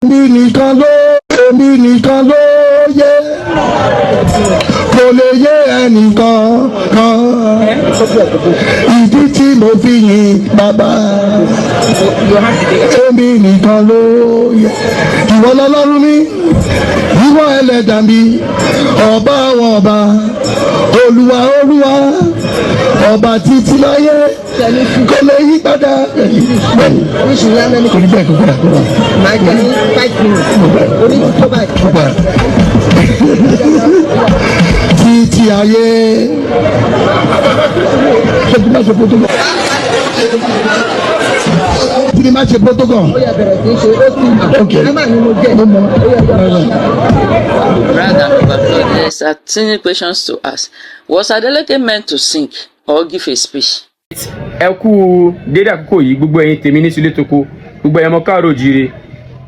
Èmi nìkan ló yé, kò lè yé ẹnìkan kan, ìdí tí mo fi yin bàbá. Èmi nìkan ló yé. Ìwọ lọ́lọ́run mi, ìwọ ẹlẹ́dàá mi, ọba àwọn ọba, olúwa olúwa, ọba títí láyé, kò lè yí padà. Bẹ́ẹ̀ni, kò ní bẹ́ẹ̀, kò gbà kò gbà. Máa jẹ ní 5 minutes oní tó báyìí. Kò gbà títí ayé. Ṣé kí n má ṣe protocol? Kí ni má ṣe protocol? Ó yá, bẹ̀rẹ̀ sí í ṣe ó sì mà. Ok. Ẹ má ní mo jẹ́. Mo mọ. Ó yá, yá. Brag and overflow. There's a tiny questions to ask. Was Adeleke meant to sing or give a speech? Ẹ kú dédé àkókò yìí, gbogbo ẹ̀yin tèmi ní sílé toko, gbogbo ẹ̀yin ọmọ káàárọ̀ òjíire,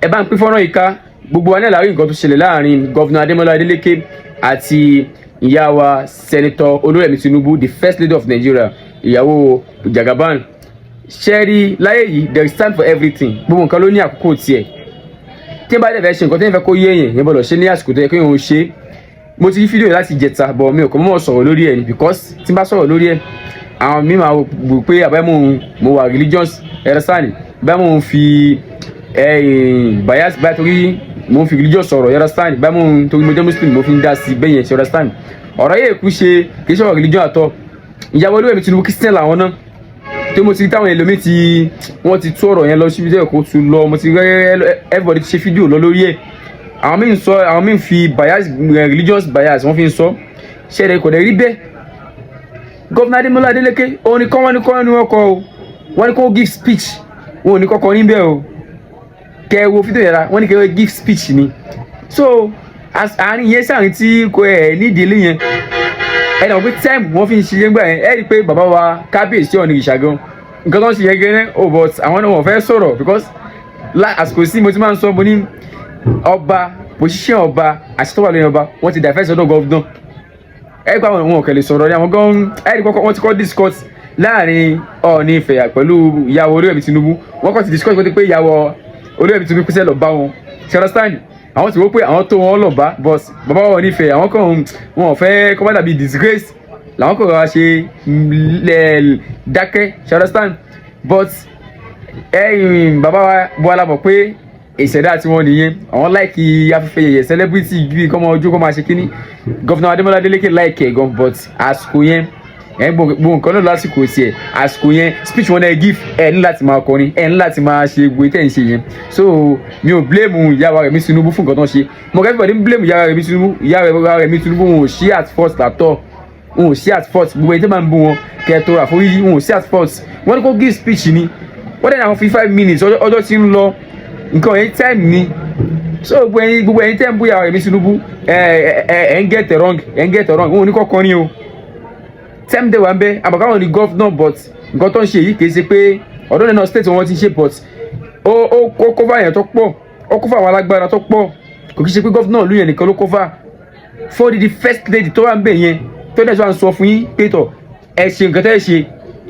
ẹ bá ń pín fọ́nrán yìí ká. Gbogbo wa náà la rí nǹkan tó ṣẹlẹ̀ láàrin Governor Adémọ́lá Adélékè àti ìyá wa, Senator Olúrẹ̀mí Tinubu, the First Lady of Nigeria, ìyàwó Jagaban. Ṣẹ́rí láyé yìí, there is time for everything. Gbogbo nǹkan ló ní àkókò tiẹ̀. Tí n bá dẹ̀ fẹ́ ṣe nǹkan tí n fẹ́ kó yé èèyàn yẹn, gbọ́dọ̀ ṣe ní àsìkò tó yẹ kí òun ṣe. Mo ti rí fídíò yìí láti jẹta, but mi ò kọ́ mọ́ sọ̀rọ̀ lórí ẹ̀ ni, because tí n bá sọ̀rọ̀ lórí ẹ̀, àwọn mi máa wò pé àbẹ́ mo wà religious ẹ̀rọ bẹ́ẹ̀, mo ń fi bias báyìí, torí mo ń fi religious sọ̀rọ̀ ẹ̀rọ stand bẹ́ẹ̀, mo ń torí mo jẹ́ Muslim, mo fi ń dá sí bẹ́ẹ̀ yẹn ṣe understand. Ọ̀rọ̀ yìí kú ṣe kì í ṣọ̀rọ̀ religion àtọ̀. Ìyàwó Olúrẹ̀mí Tinubu, Christian làwọn náà. Tí mo ti rí táwọn ẹlòmíì tí wọ́n ti tú ọ̀rọ̀ yẹn lọ síbi tẹ́lẹ̀ kó tu lọ, mo ti rí everybody ti ṣe fídíò lọ lórí ẹ̀. Àwọn míì ń sọ, àwọn míì ń fi bias, religious bias, wọ́n fi ń sọ. Ṣẹlẹ̀ kò dẹ̀ rí bẹ́ẹ̀. Governor Adémọ́lá Adélékè, òun ni kọ́ wọ́n ní kọ́ ni wọ́n kọ́ o, wọ́n ní kó give speech, wọn ò ní kọ́kọ́ níbẹ̀ o. Kẹ́ ẹ wo fídíò yẹn ra, wọ́n ní kẹ́ ẹ give speech ni. So àárín yẹn sàárín tí kò ẹ̀ nídìí ilé yẹn, ẹ dàgbọ́ pé time wọ́n fi ń ṣe gbà yẹn. Ẹ rí i pé bàbá wa kábíyèsí Ọọ̀ni ìṣà gan, nǹkan tó ń ṣe yẹn gẹ́gẹ́ o, but àwọn náà wọ́n fẹ́ sọ̀rọ̀ because àsìkò sí mo ti máa ń sọ, mo ní ọba, position ọba àti tó wà lóyún ọba, wọ́n ti dàfẹ́ sọ́dọ̀ governor. Ẹ gbọ́, àwọn wọn kò lè sọ̀rọ̀ ní àwọn gan. Ẹ rí kọ́kọ́ wọ́n ti kọ́ discuss láàrin Ọọ̀ni Ifẹ̀ pẹ̀lú ìyàwó Olúrẹ̀mí Tinubu. Wọ́n kọ́ ti discuss pé ìyàwó Olúrẹ̀mí Tinubu pèsè lọ bá wọn ṣe understand. Àwọn ti wò pé àwọn tó wọn lọ bá, but bàbá Ọọ̀ni Ifẹ̀, àwọn kan wọn ò fẹ́ kọ́ bá dàbí disgrace, làwọn kò rọra ṣe lẹ̀ dákẹ́ ṣe understand. But ẹ̀yìn bàbá wa Bọ́lá mọ̀ pé ìṣẹ̀dá tí wọ́n nìyẹn. Àwọn like afẹ́fẹ́ yẹyẹ, celebrity, bíi kọ́mọ ojú kọ́ máa ṣe kínní. Governor Adémọ́lá Adélékè like ẹ̀ gan, but àsìkò yẹn, ẹ̀ gbogbo nǹkan náà lásìkò tiẹ̀. Àsìkò yẹn, speech wọn náà give, ẹ̀ ní láti máa kọrin, ẹ̀ ní láti máa ṣe gbogbo tẹ̀ ń ṣe yẹn. So mi ò blame ìyá wa Rẹ̀mí Tinubu fún nǹkan tó ń ṣe. Mo kẹ́ everybody ń blame ìyá wa Rẹ̀mí Tinubu. Ìyá wa Rẹ̀mí Tinubu, wọn ò ṣí at fault at all, wọn ò sí at fault. Gbogbo ẹni tó máa ń bú wọn, kẹtọ àforíjì, wọn ò sí at fault. Wọn ní kó give speech ni, wọ́n dẹ̀ ní àwọn fi 5 minutes, ọjọ́ tí ń lọ, nǹkan yẹn time ni. So gbogbo ẹ̀yin tẹ́ ń bú ìyá Rẹ̀mí Tinubu, ẹ ẹ ẹ ń get it wrong, ẹ ń get it wrong. Wọn ò ní kọ́ kọrin o. Time dẹ̀ wà ń bẹ́ àbàkáwọn ní governor, but nǹkan tó ń ṣe yìí kì í ṣe pé ọ̀dọ́ náà state wọn ti ń ṣe, but ó cover èèyàn tó pọ̀, ó cover àwọn alágbára tó pọ̀. Kò kì í ṣe pé governor ìlú yẹn nìkan ló cover. For the First Lady tó wà ń bẹ̀ yẹn, tó dẹ̀ tó wà ń sọ fún yín pé tọ̀, ẹ ṣe nǹkan tẹ́ ẹ ṣe,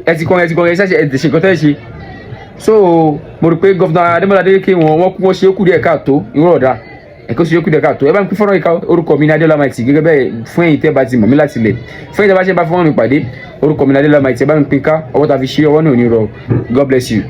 ẹ ti kọrin, ẹ ti kọrin, ẹ ṣe, ẹ ṣe nǹkan tẹ́ ẹ ṣe. So mo rò pé Governor Adémọ́lá Adélékè, wọn wọ́n ṣe é kú díẹ̀ káàtó, ìwọ́n ọ̀dà ẹ̀kọ́ ṣe é kú díẹ̀ káàtó. Ẹ bá ń pín fọ́nrán yìí ká. Orúkọ mi ní Adéọlá Maiti. Gẹ́gẹ́ bẹ́ẹ̀, fún ẹ̀yin tẹ́ bá ti mọ̀ mí láti lẹ̀, fún ẹ̀yin tẹ́ bá ṣe bá fọ́nrán mi pàdé, orúkọ mi ní Adéọlá Maiti. Ẹ bá ń pín ká. Ọwọ́ ta fi ṣe ọwọ́ náà ò ní rọ. God bless you.